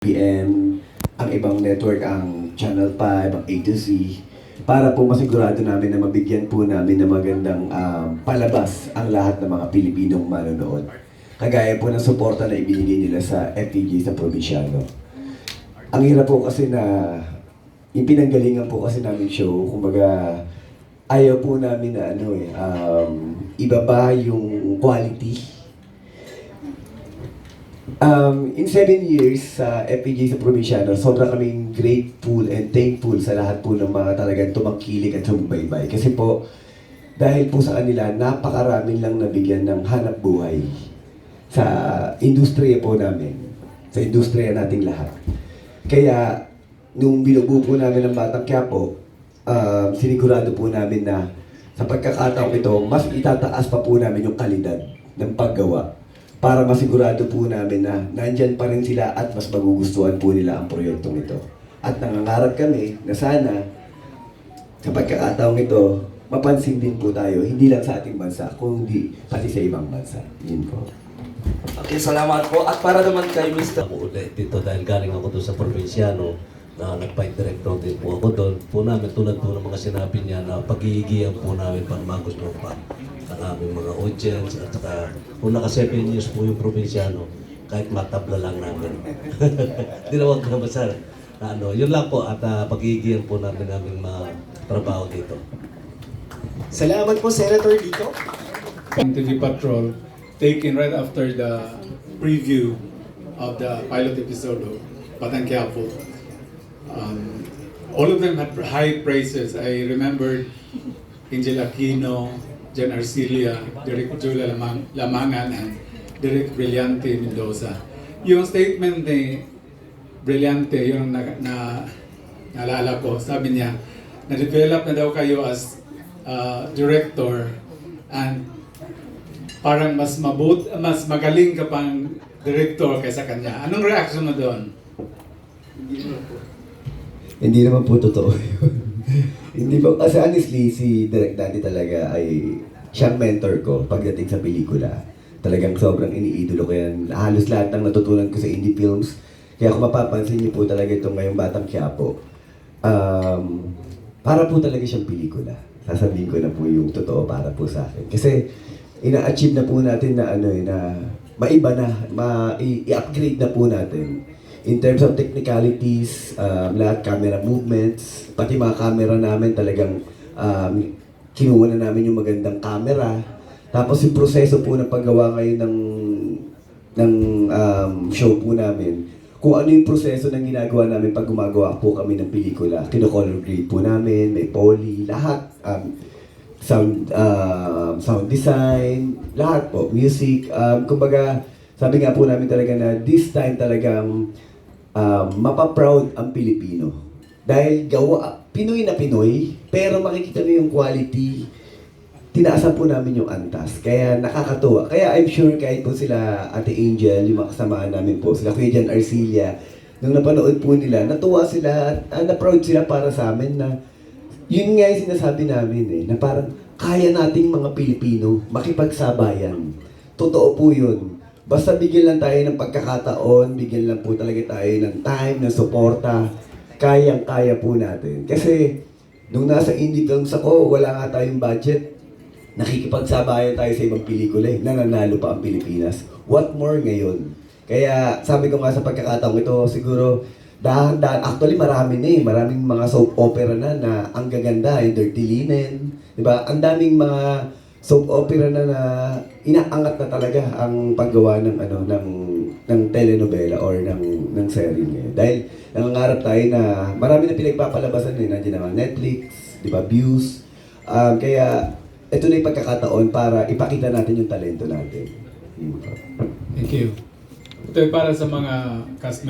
PM, ang ibang network, ang Channel 5, ang A to Z, para po masigurado namin na mabigyan po namin ng magandang palabas ang lahat ng mga Pilipinong manonood. Kagaya po ng suporta na ibinigay nila sa FPJ sa probinsyano. Ang hirap po kasi na yung pinanggalingan po kasi namin show, kumbaga ayaw po namin na ibaba yung quality. In 7 years sa FPJ sa probinsyano, sobrang kaming grateful and thankful sa lahat po ng mga talagang tumangkilik at sumubaybay. Kasi po, dahil po sa kanila, napakaraming lang nabigyan ng hanap buhay sa industriya po namin, sa industriya nating lahat. Kaya, nung binubuo po namin ng Batang Quiapo, sinigurado po namin na sa pagkakataong ito, mas itataas pa po namin yung kalidad ng paggawa para masigurado po namin na nandyan pa rin sila at mas magugustuhan po nila ang proyektong ito. At nangangarap kami na sana sa pagkakataong ito, mapansin din po tayo, hindi lang sa ating bansa, kundi pati sa ibang bansa. Yun po. Okay, salamat po. At para naman kay Mr. Ako ulit dito dahil galing ako doon sa probinsyano na nag-fight director din po ako doon. Po namin tulad po ng mga sinabi niya na pag-iigihan po namin para magustuhan pa ang aming mga audience at saka kung naka 7 years po yung probinsyano, kahit matabla lang namin. Hindi na wag naman sir. Yun lang po at pag-iigihan po namin mga trabaho dito. Salamat po, Senator Lito. TV Patrol, taken right after the preview of the pilot episode of Batang Quiapo. All of them had high praises. I remembered Angel Aquino, Jen Arcilia, Derek Julia Lamangan, and Derek Brillante Mendoza. Yung statement ni Brillante, yung naalala ko, sabi niya, na-develop na daw kayo as director and parang mas magaling ka pang director kaysa kanya. Anong reaction mo doon? Hindi naman po totoo yun. Hindi po, kasi honestly, si Direk Daddy talaga ay siyang mentor ko pagdating sa pelikula. Talagang sobrang iniidolo ko yan. Halos lahat ng natutunan ko sa indie films. Kaya kung mapapansin niyo po talaga itong ngayong Batang Quiapo, para po talaga siyang pelikula. Sasabihin ko na po yung totoo para po sa akin. Kasi ina-achieve na po natin na na maiba na, i-upgrade na po natin. In terms of technicalities, lahat camera movements, pati mga camera namin talagang kinuha na namin yung magandang camera. Tapos yung proseso po ng paggawa ngayon ng show po namin, kung ano yung proseso ng ginagawa namin pag gumagawa po kami ng pelikula. Kino-color grade po namin, may poly, lahat. Sound design, lahat po, music. Kumbaga, sabi nga po namin talaga na this time talagang mapaproud ang Pilipino. Dahil Pinoy na Pinoy, pero makikita mo yung quality, tinaasan po namin yung antas. Kaya nakakatuwa. Kaya I'm sure kahit po sila Ate Angel, yung mga kasamaan namin po, sila Kuya Jan Arcilia, nung napanood po nila, natuwa sila at na-proud sila para sa amin na yun nga yung sinasabi namin na parang kaya nating mga Pilipino makipagsabayan. Totoo po yun. Basta bigyan lang tayo ng pagkakataon, bigyan lang po talaga tayo ng time, ng suporta, kayang-kaya po natin. Kasi, nung nasa indie films ako, wala nga tayong budget. Nakikipagsabayan tayo sa ibang pelikula nananalo pa ang Pilipinas. What more ngayon? Kaya, sabi ko nga sa pagkakataong ito, siguro, dahan-dahan, actually maraming mga soap opera na ang gaganda, yung Dirty Linen, diba? Ang daming mga soap opera na inaangat na talaga ang paggawa ng telenovela or ng serie ngayon. Dahil nangangarap tayo na marami na pinagpapalabasan nandiyan naman Netflix, di ba, views. Kaya ito na yung pagkakataon para ipakita natin yung talento natin. Thank you. Ito ay para sa mga cast members.